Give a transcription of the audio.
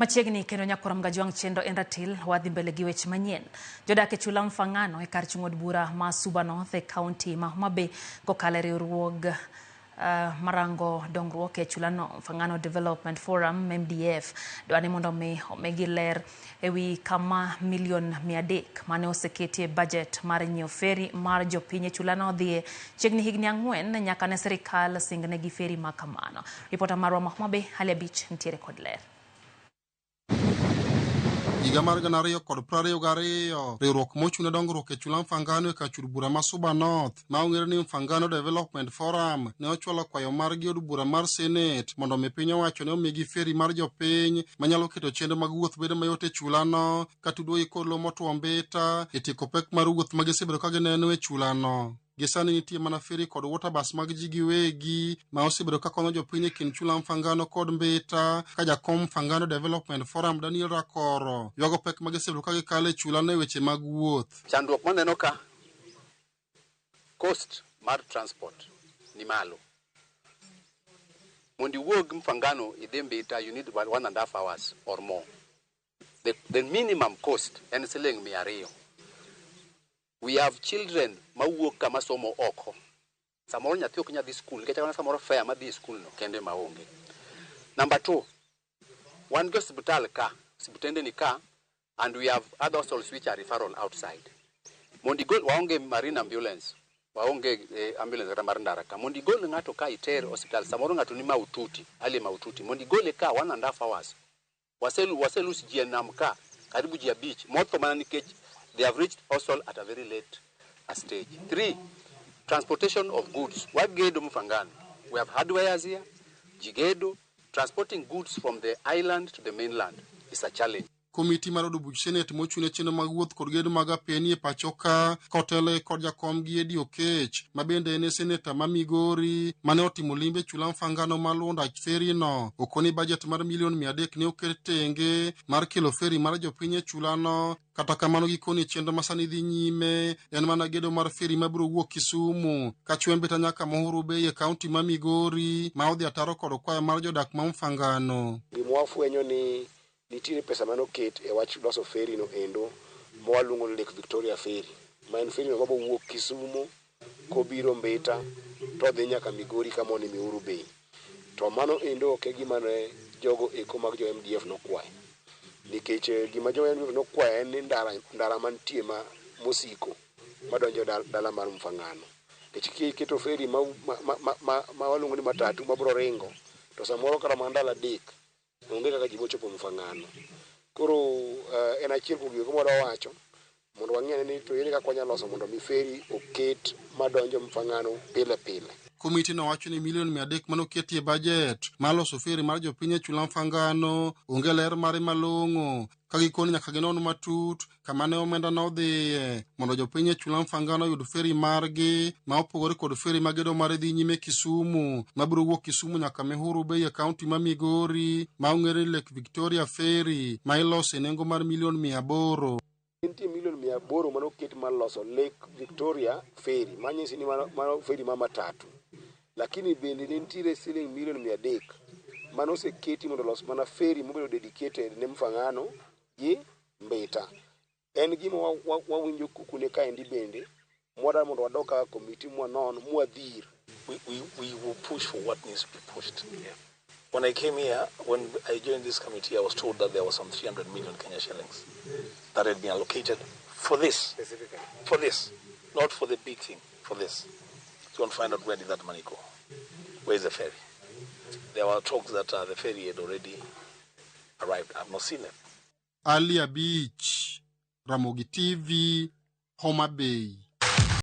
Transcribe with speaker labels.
Speaker 1: Machiegni kendo nyakwar Mgajwang' chenro en ratil wadhi mbele gi weche manyien. Jodak e chula Mfangano e kar chung' od bura ma Suba North e kaunti ma Homa Bay kokalo e riwruog marango dongruok e chulano Mfangano Development Forum MDF dwa ni mondo mi omigi ler e wi kama milion 300 mane oseketie budget mar nyiewo feri mar jopiny e chulano dhiye chiegni higni 4 nyaka ne sirikal singnegi feri ma kamano. Ripota marwa ma Homa Bay Hali Abich nitiere kod ler.
Speaker 2: Higa mar 2022, riwruok mochung' ne dongruok e chula Mfangano e kar chul bura ma Suba North, ma ong'ere ni Mfangano Development Forum, ne ochwalo kwayo margi od bura mar Senate mondo omi piny owacho ne omigi feri mar jopiny manyalo keto chenro mag wuoth bedo mayot e chulano, katudore kod lowo motwo Mbita e tieko pek mar wuoth ma gisebedo ka gineno e chulano. Gi sani nitie mana feri kod waterbus mag ji giwegi ma osebedo ka konyo jopiny e kind chula Mfangano kod Mbita, ka jakom Mfangano Development Forum Daniel Rakoro ywago pek ma gisebedo ka gikalo e chulano e weche mag wuoth.
Speaker 3: Chandruok maneno ka cost mar transport ni malo. Mondo iwuog Mfangano idhi Mbita, you need 1.5 hours or more. The minimum cost en siling 200. We have children mawuok kama somo oko. Samoro nyathi ok nyal dhi school nikech kata samoro fare madhi e school no kende maonge. Number two, wan gi osiptal ka, osiptende ni ka, and we have other hospitals which are referral outside. Mondo igol, waonge marine ambulance, waonge ambulance kata mar ndara ka. Mondo igol ng'ato ka iter osiptal, samoro ng'ato ni mahututi, hali mahututi. Mondo igole ka 1.5 hours. Wase lose ji e nam ka, karibu ji 5, motho mana nikech they have reached hospital at a very late a stage. Three, transportation of goods. Wagedo Mfangano. We have hardwares here, jigedo. Transporting goods from the island to the mainland is a challenge.
Speaker 2: Komiti mar od buch Senate mochung' ne chenro mag wuoth kod gedo mag apeni e pacho ka kotelo kod jakomgi Eddie Okech ma bende en e seneta ma Migori mane otimo limbe e chula Mfangano maluwo ndach feri no okoni bajet mar milion 300 ne oket tenge mar kelo feri mar jopiny e chulano. Kata kamano, gikoni chenro ma sani dhi nyime en mana gedo mar feri mabiro wuok Kisumu kachwe Mbita nyaka Muhuru Bay e kaunti ma Migori ma odhi ataro kod kwayo mar jodak ma Mfangano.
Speaker 4: Gima wafwenyo ni nitiere pesa manoket e wach loso ferry no endo ma waluongo ni Lake Victoria Ferry, ma en ferry no mabo wuok Kisumu kobiro Mbita to odhi nyaka Migori kama ni Muhuru Bay. To mano endo ok e gima ne jogo eko mag jo MDF nokwayo. Nikech gima jo MDF nokwayo en ni ndara, ndara mantie ma mosiko madonjo dala mar Mfangano. Nikech kiketo ferry ma waluongo ni matatu mabiro ringo to samoro kata mana ndalo 3 onge kaka ji bochopo Mfangano. Koro en achiel kuom gigo mwadwa wacho mondo wang'i ane ni to ere kaka wanyalo loso mondo mi ferry oket madonjo Mfangano pile pile.
Speaker 2: Komiti no wacho ni milion 300 manoketi e bajet mar loso feri mar jopiny e chula Mfangano onge ler mare malong'o, ka gikoni nyaka ginon matut kama ne omenda nodhiye mondo jopiny e chula Mfangano oyud feri margi ma opogore kod feri ma gedo mare dhi nyime Kisumu mabiro wuok Kisumu nyaka Muhuru Bay e kaunti ma Migori ma ong'ere ni Lake Victoria Ferry ma iloso e nengo mar milion 800.
Speaker 4: Nitie milion 800 manoket mar loso Lake Victoria Ferry, manyisi ni mano ferry ma matatu. Lakini bende ne nitiere siling milion 300 manoseketi mondo olos mana ferry mobedo dedicated ne Mfangano gi Mbita. En gima wawinjo kukune kaendi bende mwadwaro mondo wadog kaka komiti mwanon mwadhir.
Speaker 5: We will push for what needs to be pushed. When I came here, when I joined this committee, I was told that there was some 300 million Kenya shillings that had been allocated for this.
Speaker 4: Specifically.
Speaker 5: For this. Not for the big thing, for this. So and find out where did that money go. Where is the ferry? There were talks that the ferry had already arrived. I've not seen it.
Speaker 2: Ali Abich, Ramogi TV, Homa Bay.